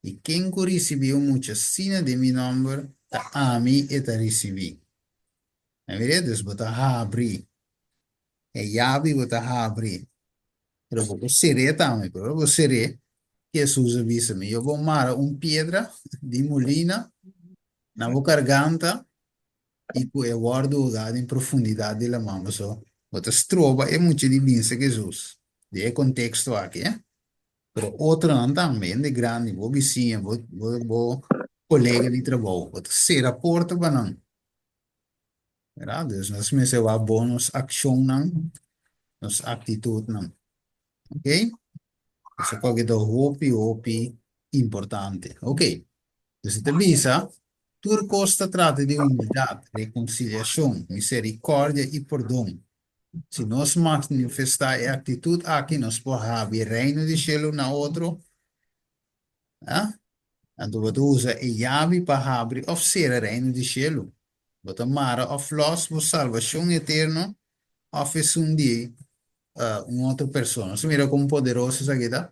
I ken ku risibí un mucha asina den mi nòmber, ta ami e ta risibí. A mir'é? Dus bo ta habri e yabi, bo ta habri. Pero bo por ser'é tambe, pero ora bo ser'é, Hesus a bisa mi, yo bo mara un piedra di mulina na bo karganta i ku e wòrdu hogá den profundidat di laman. Pasobra bo ta stroba e mucha di binse ku Hesus, den e konteksto aki, eh. Pero otronan tambe, hende grandi, bo bisiña, bo bo bo kolega di trabou, bo ta sera porta pa nan. Verdad? Dus nos mester wak bon nos akshonnan, nos aktitutnan. Ok? Esaki koki ta hopi, hopi importante. Ok. Dus e ta bisa, tur kos ta trata di humildat, rekonsiliashon, miserikòrdia i pordon. Si nos manifestá e aktitut aki, nos por habri Reino di Shelu na otro. Ah? Anto bo ta usa e yabi pa habri òf sera Reino di Shelu. Bo ta mara òf lòs bo salbashon eterno òf esun di un otro persona. Nos a mira kon poderoso esaki ta.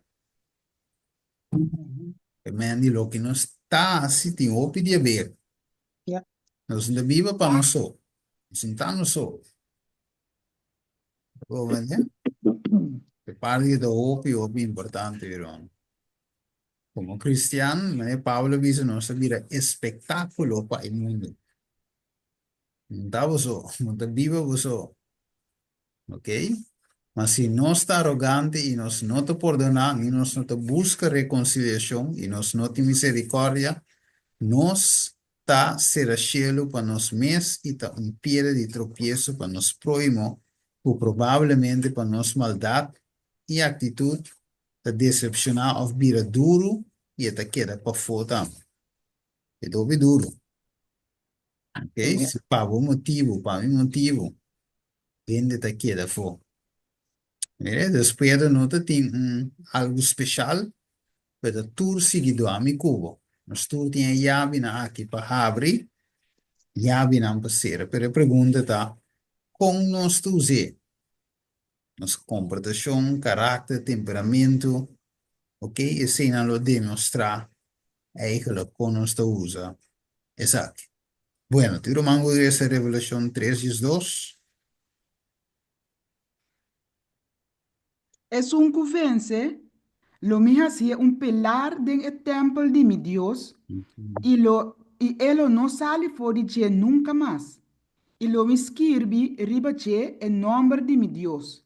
E men di loke nos ta hasi tin hopi di haber. Ja. Nos no ta biba pa nos so. Nos no ta nos so. Bo mende? E parti ta hopi, hopi importante, hermano. Komo kristian, manera Pablo a bisa, nos ta bira espektákulo pa e mundu. No ta bo so, no ta biba bo so. Ok? Ma si nos ta arogante i nos no ta pordoná, ni nos no ta buska rekonsiliashon i nos no tin miserikòrdia, nos ta sera shelu pa nos mes i ta un piedra di tropieso pa nos próhimo ku probablemente pa nos maldat i aktitut ta desepshoná òf bira duru i e ta keda pafó tambe. E ta hopi duru. Ok? Si pa bo motibu, pa mi motibu, hende ta keda afó. Mira, dus Pedro no ta tin un algu speshal, pero ta tur siguidó ami ku bo. Nos tur tin e yabinan aki pa habri, yabinan pa sera. Pero e pregunta ta, kon nos ta us'é? Nos komportashon, karakter, temperamentu, ok, eseinan lo demostrá eigenlijk kon nos ta usa esaki. Bueno, tur ruman ku resa Revelashon 3 diesdos. Esun ku vense, lo mi hasié un pilar den e tèmpel di mi Dios, i lo i e lo no sali for di dje nunka mas. I lo mi skirbi riba dje e nòmber di mi Dios,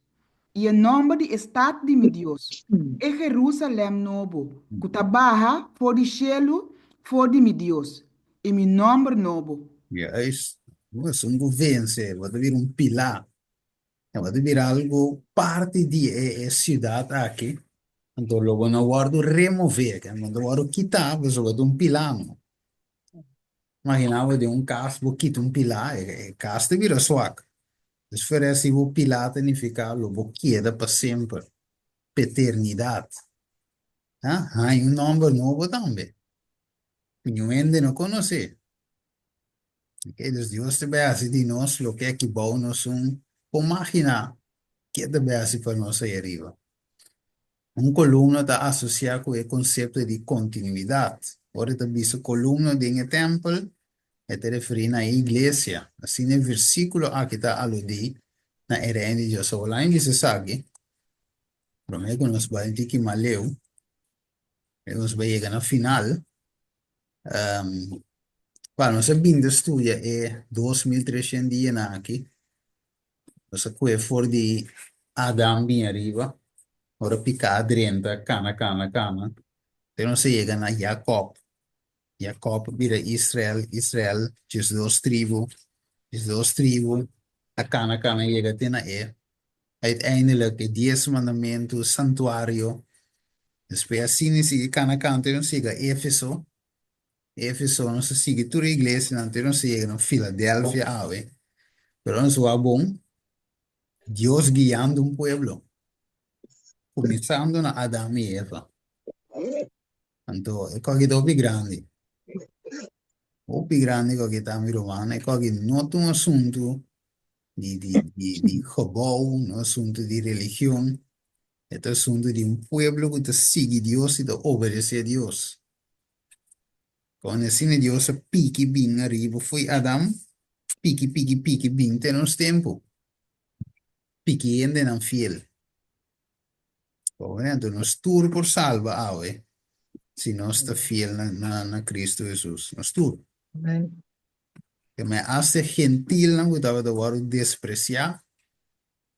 i e nòmber di e stat di mi Dios, e Jerusalèm nobo, ku ta baha for di shelu for di mi Dios, i mi nòmber nobo. Juist, esun ku vense, bo ta bira un pilá, bo ta bira algu parti di e siudat aki, anto lo bo no wòrdu remové, bo no ta wòrdu kitá, pasobra bo ta un pilá no. Imagina bo den un kas bo kita un pilá, e kas ta bira swak. Dus fuera si bo pilá ta nifiká lo bo keda pa semper, pa eternidat. Ha, haña un nòmber nobo tambe, ku niun hende no konosé. Ok, dus Dios ta bai hasi di nos loke aki bou nos un por maginá ke ta bai hasi pa nos ei ariba. Un kolumna ta asosiá ku e konsepto di kontinuidat. Ora e ta bisa kolumna den e tèmpel, e ta referí na e iglesia. Asina e versíkulo aki ta aludí na e Reino di Dios. Awor laña bisa esaki, promé ku nos bai un tiki mas leu, e nos bai yega na final, pa nos a bin ta studia e 2300 dianan aki, Nos a kue for di Adam bin ariba, ora piká a drenta, kana, kana, kana, te nos a yega na Jakòb. Jakòb a bira Israel, Israel, 12 tribu, 12 tribu a kana, kana yega te na e, uiteindelijk e dies mandamentu, santuario. Despues asina sigui kana, kana te nos yega Efeso, Efeso, nos a sigui tur e iglesianan te nos a yega na Filadelfia awe. Pero nos wak bon, Dios guiando un pueblo, kuminsando na Adam i Eva. Anto e koki ta hopi grandi. Hopi grandi koki ta, mi ruman. E koki no ta un asuntu di di di di gebou, no asuntu di religion. E ta asuntu di un pueblo ku ta sigui Dios i ta obedesé Dios. Kon asina Dios a piki bin ariba fo'i Adam, piki, piki, piki bin te nos tempu. Piki hendenan fiel. Pobre, anto nos tur por salba awe si nos ta fiel na, na, na Cristo Jesus. Nos tur. Amen. Ke men hasta e gentilnan ku tabata wòrdu despresiá,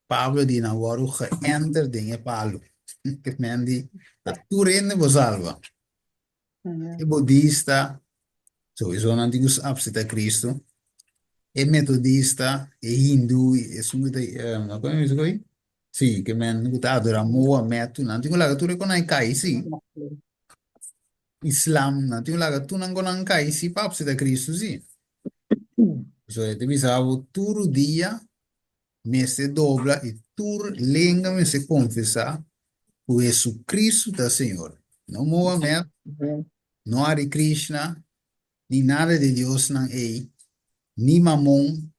Pablo di nan wòrdu geënter den e palu. Ke men di ta tur hende por salba. E budista, souiso nan tin ku apseptá Cristo. E metodista, e hindu, esun ku ta, kon e bisa ku ei? Sí, ke men ku ta adorá Mohamed, tur nan tin ku laga tur e konan kai, sí. Islam, nan tin ku laga tur nan konan kai, sí, pa apseptá Cristo, sí. So e ta bisa bo tur dia mester dobla i tur lenga mester konfesá ku Jesucristo ta Señor. No Mohamed, no Hare Krishna, ni nada di diosnan ei, ni Mamon,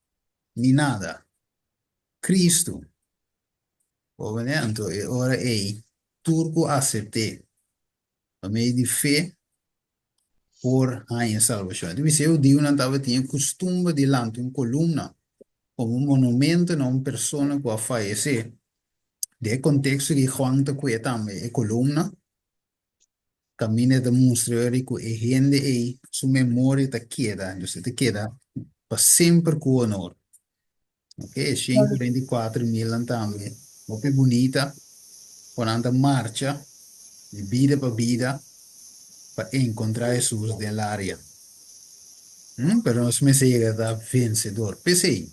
ni nada. Cristo. Bo bini? Anto e ora ei tur ku asept'é pa medio di fe. por haña salbashon. E ta bisa e hudiunan tabatin e kustumber di lanta un kolumna komo un monumento na un persona ku a fayesé. Den e konteksto di Juan ta kue tambe e kolumna, kaminda e ta mustra yori ku e hende ei su memoria ta keda, dus e ta keda pa semper ku honor. Ok, e 144 milnan tambe, hopi bunita, ku nan ta marcha di bida pa bida pa enkontrá Hesus den laria. Pero nos mester yega ta vensedor. P'esei,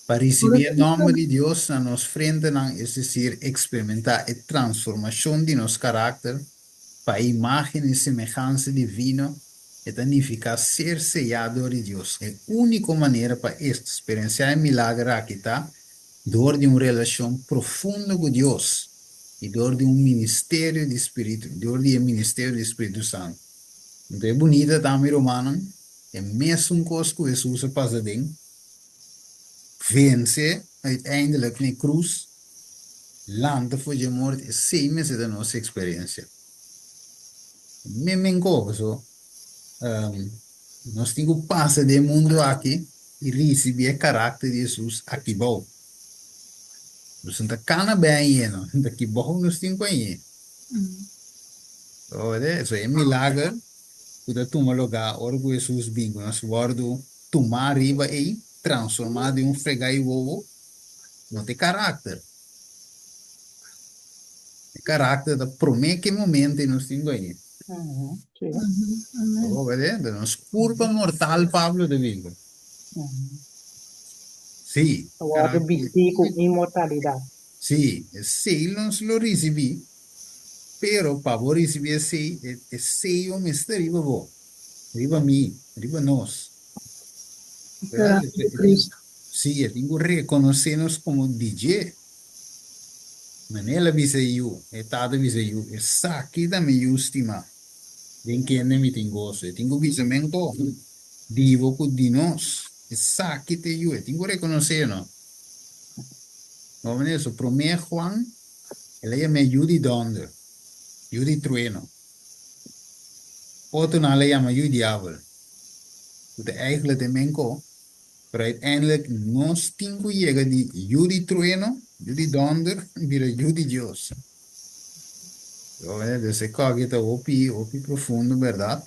pa risibí e nòmber di Dios na nos frentenan, es desir, eksperimentá e transformashon di nos karakter pa e imágen i semehansa divino, e ta nifiká ser seyá dor di Dios. E úniko manera pa eksperensiá e milager aki ta dor di un relashon profundo ku Dios i dor di un ministerio di spiritu, dor di e ministerio di spiritu santu. Anto e bunita ta, mi rumannan, e mesun kos ku Hesus a pasa den, vense uiteindelijk na e krus, lanta for dje morto, esei mester ta nos eksperensia. Memen ko, paso nos tin ku pasa den e mundu aki i risibí e karakter di Hesus aki bou. Nos no ta kana ben añe no, ta aki bou nos tin ku añe. So e milager ku ta tuma lugá ora ku Hesus bin, ku nos wòrdu tumá riba ei, transformá den un fregá i wowo, no ta e karakter. E karakter ta promé ku e momento ei nos tin ku añe. Amen. Bo wede? Ta nos kurpa mortal Pablo ta bisa. Sí, Ta wòrdu karakter. bistí ku inmortalidat. Sí, esei nos lo risibí, pero pa bo risibí esei, e e seyo mester riba bo, riba mi, riba nos. Verdad? Karakter di Cristo. Sí, e tin ku rekonosé nos komo di dje. Manera el a bisa e yu, e tata a bisa e yu, Esaki ta mi yu stimá, den kende mi tin goso. E tin ku bisa men ko, Di bo ku di nos, esaki ta e yu. E tin ku rekonosé no. Bo manera su promé Juan, el a yam'é yu di dònder, yu di trueno. Otronan el a yama yu diabel, ku ta eigentlik e men ko. Pero uiteindelijk nos tin ku yega di yu di trueno, yu di dònder, bira yu di Dios. Dus e kòki ta hopi, hopi profundo bèrdat.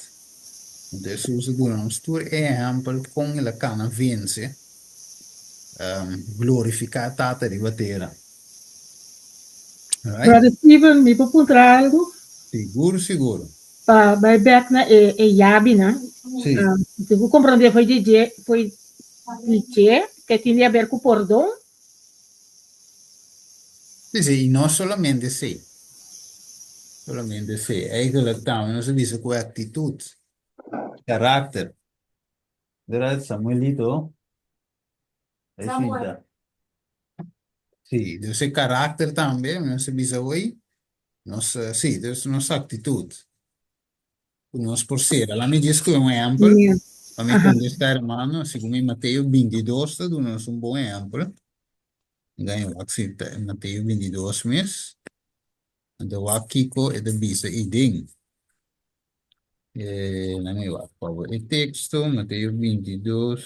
Anto Hesus a duna nos tur e ehèmpel kon el a kana vense, glorifiká Tata riba tera. Right? Brother Steven, mi por puntra algu? Sigur, sigur. Pa bai bek na e e yabinan, Sí. tin ku komprondé fo'i di dje, fo'i di dje ke tin di haber ku pordon. Sí, sí, i no solamente esei, solamente esei, eigenlijk tambe nos a bisa ku aktitut, karakter. Verdad, Samuelito? Samuel. Sí, dus e karakter tambe, nos a bisa hoy, nos, sí, dus nos aktitut, ku nos por sera. Laat mi djis ku un ehèmpel, pa mi kontestá hermano, segun mi Mateo bintidos ta duna nos un bon ehèmpel. Mi gaña wak si ta Mateo bintidos mes. Anto wak kiko e ta bisa ei den. Laat mi wak pa bo e teksto, Mateo bintidos.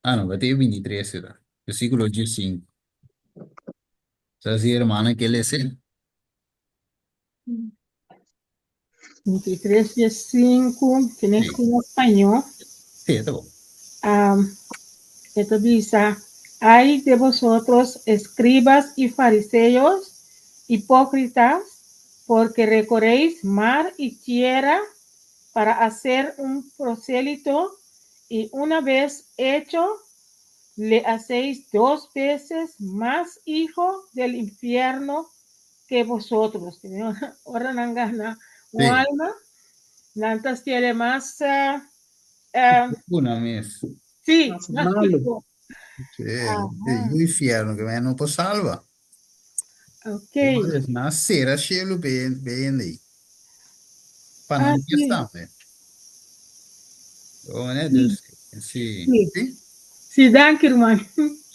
Ah, no, Mateo 23 será. Versículo 15. Sa si hermana ke lese? 23, 15, tiene Sí. que en español. Sí, ta bon. Um, esto dice, ay de vosotros, escribas y fariseos, hipócritas, porque recorréis mar y tierra para hacer un prosélito y una vez hecho, le hacéis dos veces más hijo del infierno que vosotros. Ora nan gana un Sí. alma, nan ta stiele mas, eh, eh, Una mes. sí, Mas mas malo. pico. Sí, Ajá. yu infierno ke men no por salva. Ok. Pues nan sera shelu pe pe hende ei. Pa Ah, nan sí. tambe. Oh, né? Sí. Dus, sí. Sí. Sí? Sí, danki, ruman.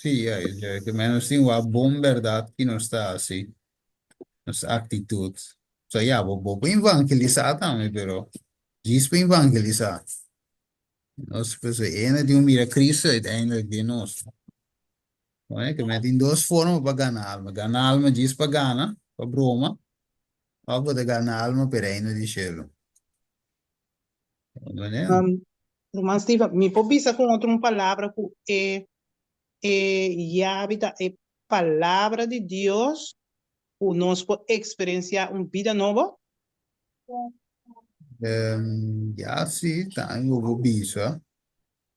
Sí, ja, ja, ke men nos tin wak bon bèrdat ki nos ta hasi, nos aktitut. So, ya, bo, bo por evangelisá tambe, pero. Djis pa evangelisá. Nos pues ene di un mira Cristo uiteindelijk den nos. Oye, ke men tin dos forma pa gana alma. Gana alma djis pa gana, pa broma, òf bo ta gana alma pa e reino di shelu. Um, Ruman Steven, mi por bisa ku otro un palabra ku e e yabi ta e palabra di Dios ku nos por eksperensiá un bida nobo? Um, ya, sí, tambe bo por bisa.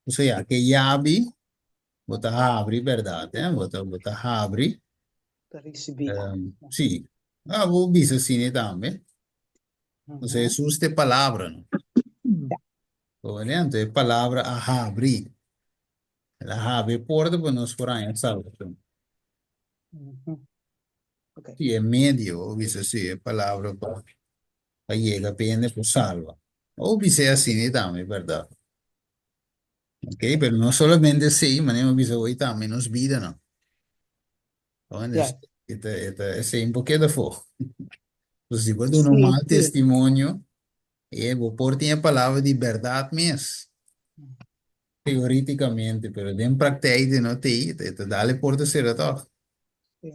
Osea, ke yabi bo ta habri, bèrdat, eh? Bo ta, bo ta habri. Ta risibí. Um, sí. Ah, bo bisa asina tambe. Osea, Hesus ta e palabra, no? Bo wende? Anto e palabra a habri. El a habri e porta pa nos por haña salbashon. Sí, e medio, bo bisa sí, e palabra pa pa yega pa hende por salba. Bo bis'é asina tambe, bèrdat? Ok, pero no solamente esei, manera mi a bisa hoy tambe nos bidanan. Ja. E ta, e ta, esei no por keda afó. Pues si bo duna un Sí, mal sí. testimonio, e bo por tin e palabra di bèrdat mes, teorítikamente, pero den praktijk di no t'ei, e ta dal e porta sera tòg. Sí.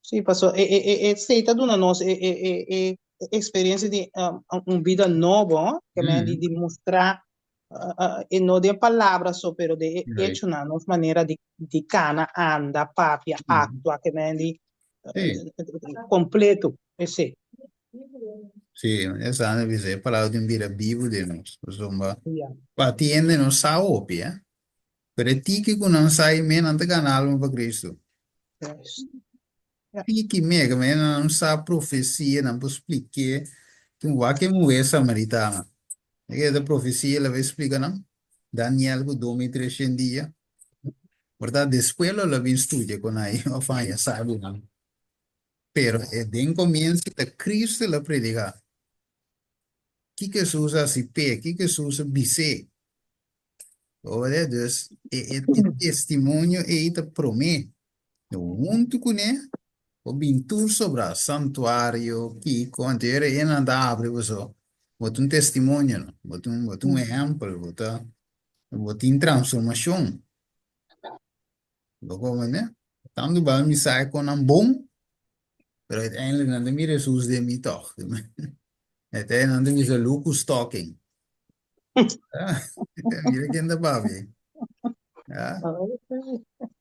Sí, paso e, e, e, esei ta duna nos e, e, e, e experiencia di um, un bida nobo, ke men di, di mustra E no den palabra so, pero den e echonan, nos manera di di kana, anda, papia, aktua, ke men di kompleto, esei. Sí, esa anda bisa e palabra tin bira bibu den nos. Pasobra pa ti hende no sa hopi, eh. Pero e tiki ku nan sa i me nan ta gana alma pa Cristo. Tiki me, ke me nan sa profesia, nan por splik'é. Tin wak e muhé samaritana. E ke ta profesia el a bai splika nan? Daniel ku 2300 dia. Por ta despues lo el a bin studia ku nan òf haña sabi nan. Pero e den komienso ta Cristo el a prediká. Kiko Hesus a hasi p'e? Kiko Hesus a bis'é? Ora, dus e e e testimonio ei ta promé. Huntu kuné bo bin tur sobrá, santuario, kiko, anto ora e nan ta habri boso, bo ta un testimonio, no? Bo ta un bo ta un ehèmpel, bo ta bo tin transformashon. Bo komprendé? Tantu bal mi sa e konan bon, pero uiteindelijk nan ta mira Hesus den mi tòg. Uiteindelijk nan ta bisa look who's talking. Mira ken ta papia. Ja.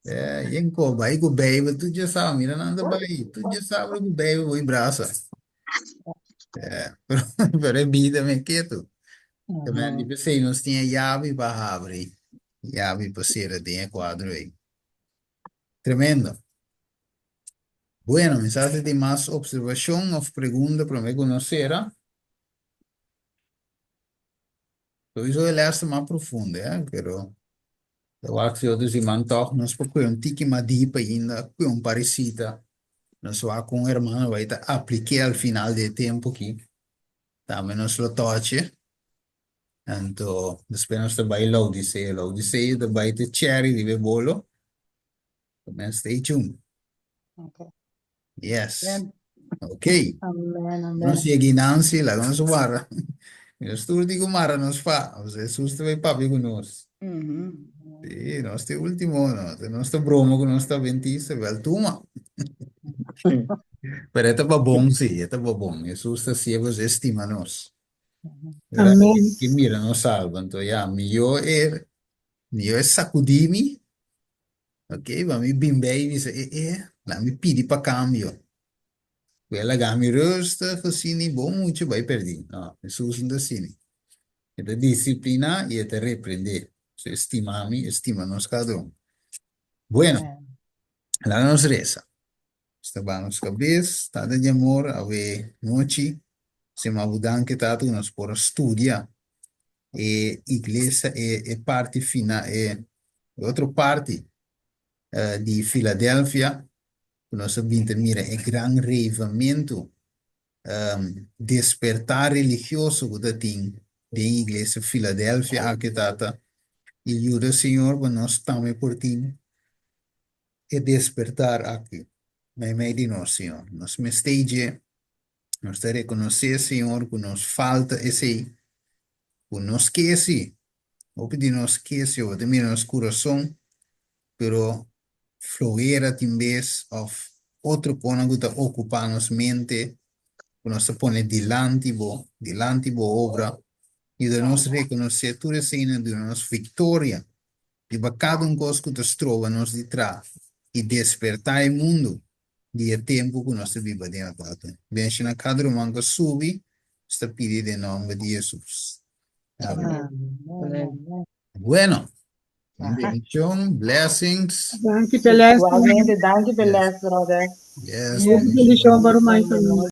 Ja, yen ko bai ku Bijbel, tur dje sa, mira nan ta bai, tur dje sa ku Bijbel bo brasa. Ja, pero, pero e bida me ketu. También di pensei nos tin e yabi pa habri, yabi pa sera den e kuadro ei. Tremendo. Bueno, mi sa si tin mas observashon of pregunta promé ku nos sera. Sowieso e les ta mas profundo, eh, pero ta wak si otro siman tòg nos por kue un tiki mas dip ainda, kue un par di sita. Nos wak kon hermano bai ta aplik'é al final di e tempu aki. Tambe nos lo toch'e. Anto despues nos ta bai Laodicea. Laodicea ta bai te cherry riba e bolo. Tambe stay tuned. Okay. Yes. Amen. Ok. Amen, amen. Nos yega Nancy, laga nos wara. Nos tur di ku mara nos fa. Ose Jesus ta bai papia ku nos. Sí, nos ta e último, no. Nos ta broma ku nos ta adventista, wel tuma. Pero e ta pa bon, sí, e ta pa bon. Jesus ta hasié pasobra e stima nos. Amen. Ke mira nos salba. Anto ya, mihó e, mihó e sakudí mi Ok, pa mi bin bij bisa e e, laat mi pidi pa cambio. Ku e laga mi rustig asina bo mucha bai perdi. No, Hesus no ta asina. E ta disiplina i e ta reprende. So e stima mi, e stima nos kada un. Bueno, laga nos resa. Nos ta baha nos kabes, Tata di amor, awe nochi, Sema bo danki Tata ku nos por a studia e iglesia, e e parti fina, e otro parti di Filadelfia, ku nos a bin ta mira e gran reivamentu, despertar religioso ku ta tin den iglesia Filadelfia aki Tata, i yuda Señor pa nos tambe por tin e despertar aki meimei di nos, Señor. Nos mester dje, nos ta rekonosé, Señor, ku nos falta esei. Ku nos ke sí. Hopi di nos ke sí, bo ta mira nos kurason, pero flowera tin bes òf otro kosnan ku ta okupá nos mente, ku nos ta pone dilanti bo, dilanti bo obra. Yuda nos rekonosé tur eseinan, duna nos viktoria riba kada un kos ku ta stroba nos di traha i despertá e mundu di e tempu ku nos ta biba den, o Tata. Benshoná kada ruman ku a subi, nos ta pidi den nòmber di Hesus. Amen. Amen. Bueno, bendición, blessings. Danki pa e les. Igualmente, danki pa e les, brother. Yes, Bendishon pa ruman i famia.